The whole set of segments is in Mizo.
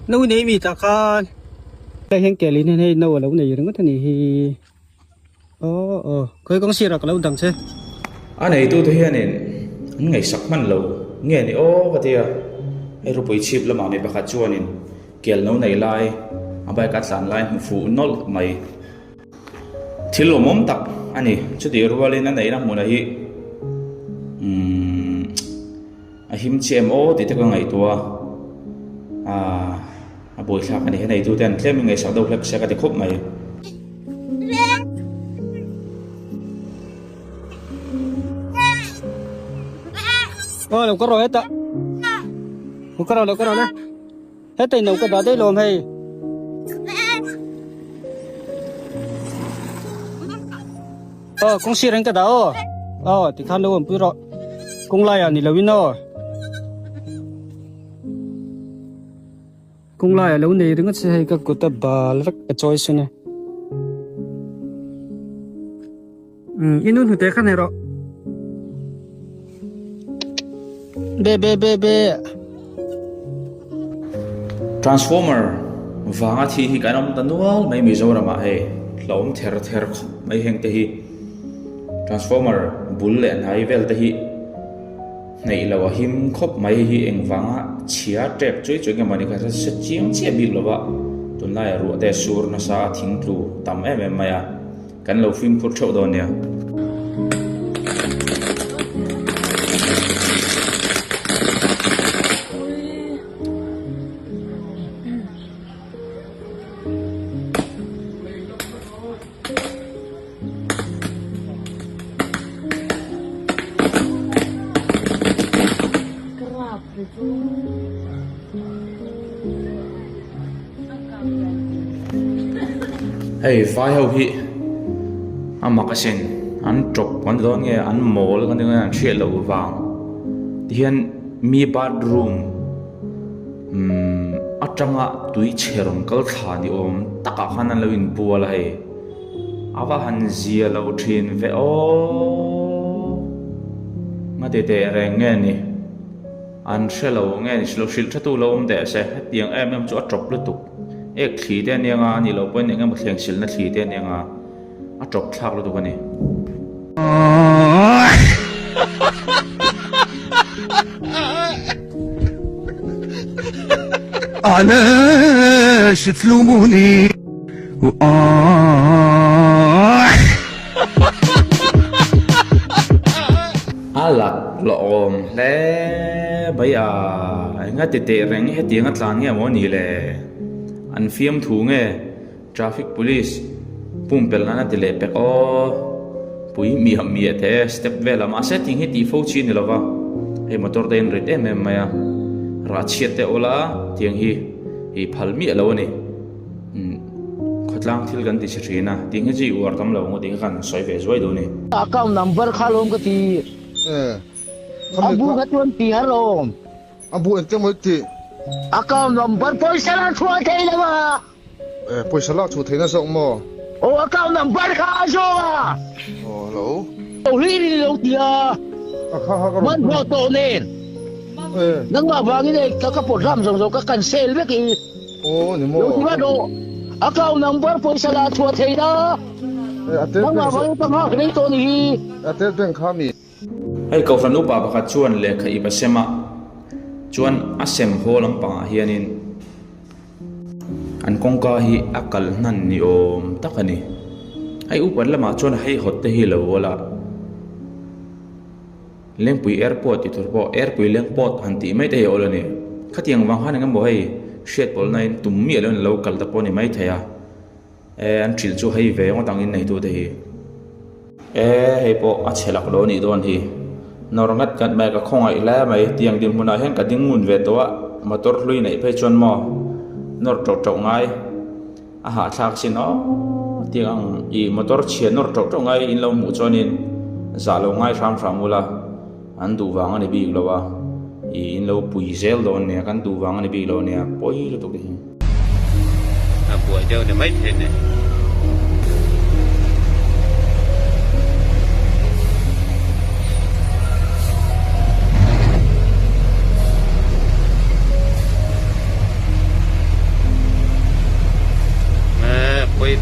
No nei mi tah khan hei hian kel in hian hei no a lo nei ringawt a nih hi aw aw khawi kawng sirah ka lo dang che. A neitute hianin an ngaihsak hman lo nge ni aw ka ti a, hei rupui chhip lamah mi pakhat chuanin kel no nei lai a bike a tlan lai hmu fuh nawlh mai. Thil awmawm tak a ni, chutih rualin a neihna hmunah hi umm a him chiah em aw tih te ka ngaihtuah a, aaa a buaithlak a ni. He neitute an tlemin ngaihsak deuh hlek se ka ti khawp mai. Aw lo ka rawh hetah, lo ka rawh lo ka rawh le. Hetei no ka dah daih lawm hei. Aw kawng sir in ka dah aw. Aw tikhan lo awmpui rawh. Kawng laiah ni loin aw. Kawng laiah lo nei ringawt se hei ka kut a bal vek ka chawi sin e. Um i nu hnute kha nei rawh. Be be be be. Transformer vanga thi hi kan awm ta nual mai Mizoram ah hei hlauhawm ther ther khawp mai heng te hi transformer bul leh hnai vel te hi hnaih loh a him khawp mai hei hi engvanga chhia tep chuai chuai nge mawni kha hre chiang chiah bik lova tunlaiah ruah te sur nasa a thing tlu tam em em mai a. Kan lo fimkhur theuh dawn nia. Hei vai ho hi a mak asin an tawp kan ti dawn nge an mawl kan ti dawn nge an hriat loh vang tihian mi bathroom umm atanga tui chhe rawn kal thla ni awm takah khan an lo inbual a hei a va han zia lo thin ve aww nga ti teh reng nge ni. An hre lo nge ni lo hrilh tha tu lo awm teh se hetiang em em chu a tawp lutuk ek thli te ania nga anih loh pawhin eng emaw thleng silna thli te ania nga a tawp thlak lutuk a ni. A lak lawm hle mai a, enga ti teh reng hetiang a tlan nge maw ni le? An fiamthu nge traffic police pumpelh nan a ti leh pek aw, pui miah miah teh e step velah mahse ting hi tih fo chi a ni lova, hei motor te in rit em em mai a, rah chhiat te awla tiang hi i phal miah lo a ni. Khawtlang thil kan ti chhe thin a, tih hi chu i uar tam lo ngawt tih kha kan sawi ve zuai duh a ni. Account number kha lawm ka ti. A bu kha chuan ti har lawm. A bu engtin maw i tih? Account number pawisa la chhuah thei lo a. Pawisa lak chhuah theihna zawk maw? Aw account number kha a zawk a. Aw hello. Lo hlir in lo ti a. Man hlawh tawh nen. Nangmah vangin hei ka program zawng zawng ka cancel vek i. Aw ni maw. Lo ti vat rawh. Account number pawisa la chhuah thei na. Nangmah vangin ka nghak rei tawh ni hi. Airtel bank kha mi. Hei Kohhran upa pakhat chuan lehkha ip a sem a, chuan a sem haw lampangah hianin an kawngka hi a kal hnan ni awm tak a ni. Hei upat lamah chuan hei hawt te hi lo awl a. Lengpui Airport tih tur pawh Airpui Lengport han tih mai te hi a awl a ni. Khatiang vang khan engemaw hei hriat pawlhna in tum miah loin a lo kal ta pawh a ni mai thei a. E an hrilh chu hei ve ngawt angin neitute hi. E hei pawh a chhe lak lo a nih dawn hi. Nawr ngat ngat mai ka khawngaih hle mai. Tiang dinhmunah hian ka ding ngun ve tawh a, motor hlui neih phei chuan maw nawr tauh tauh ngai. A hahthlak sin aw tih ang i motor chhia nawr tauh tauh ngai in lo hmuh chuanin zah lo ngai hram hram ula an duh vang a ni bik lo a i in lo pui zel dawn nia kan duh vang a ni bik lo nia pawi lutuk hi. A buai deuh ni mai thei ni.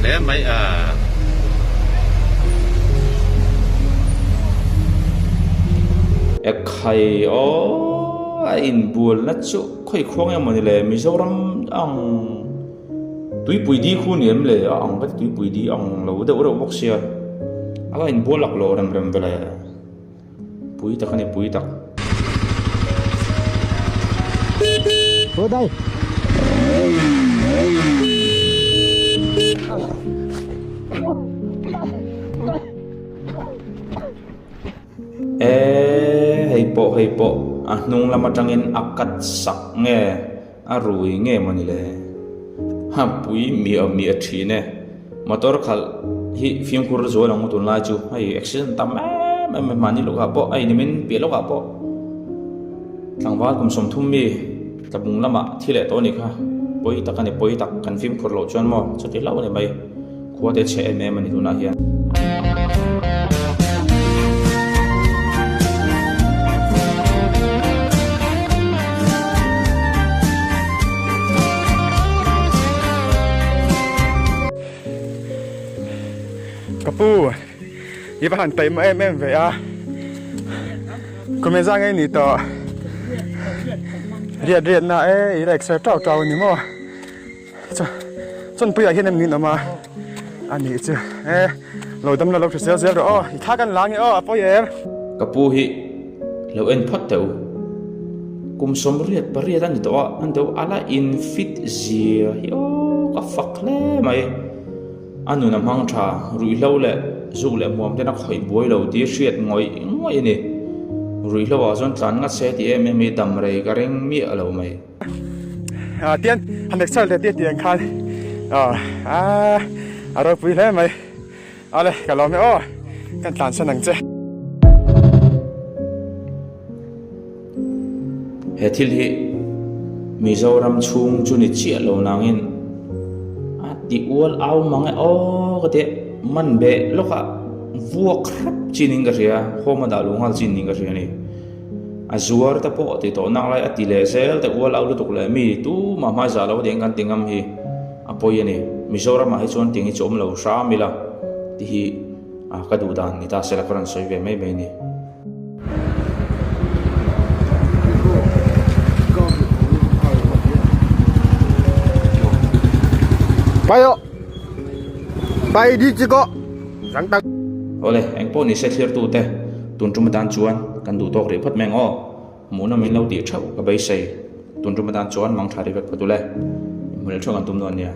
hle mai a. Ekhai aw a inbualna chu khawi khuang emaw ni le Mizoram ang tuipui di khu ni em le a ang ka ti tuipui di ang lo deuh reuh bawk sia a la inbual lak lo rem rem vele. Pui tak a ni pui tak. Aw dai. E hei pawh hei pawh a hnung lam atangin a cut sak nge a rui nge mawni le ha pui miah miah thin e motor khalh hi fimkhur zual ang tunlai chu hei accident tam em em mai mahni lawkah pawh a in min piah lawkah pawh tlangval kum 30 mi tlabung lamah thi leh tawh a ni kha pawi tak a ni pawi tak kan fimkhur loh chuan maw chuti hlauh a ni mai. Khua te chhe em em a ni tunah hian. Ka pu, i va han taima em em ve a. Kum engzah nge ni tawh? Riat riat na e, i la exer tau tau a ni maw? Chawnpuiah hian em min awm a a nih chu e lo dam la lo hrisel zel rawh aw i thla kan la nge aw a pawi em. Ka pu hi lo en phawt teh u kum 88 a ni tawh a an deuh a la in fit zia hi aw ka fak hle mai a nun a hmang tha ruihhlo leh zuk leh hmuam ten a khawih buai lo tih hriat ngawih ngawih a ni ruihhlo ah chuan tlan ngat se tih em em hi dam rei ka ring miah lo mai. Ah tian han exer leh tia tiang khan ah ah a ropui hle mai ale ka lawm e aw kan tlan san ang che. He thil hi Mizoram chhung chu ni chiah lo nangin a ti ual au mang e aw ka tih man beh lawkah vuak hrep chin in ka hria home a dah luh nghal chin niin ka hria a ni. A zuar te pawh ti tawh nak lai a ti leh zel te ual au lutuk leh mi tumah hmai zah lo ding kan ti ngam hi a pawi a ni. Mizoramah hi chuan ting hi chu awm lo hram ila ti hi ka duh dan ni ta se la ka rawn sawi ve mai mai a ni. Awle, engpawh ni se thlirtute tun tum atan chuan kan duh tawk rih phawt mai ang aw. Hmuhna min lo tih theuh ka beisei. Tun tum atan chuan mang tha rih vek phawt ule. Inhmu leh theuh kan tum dawn nia.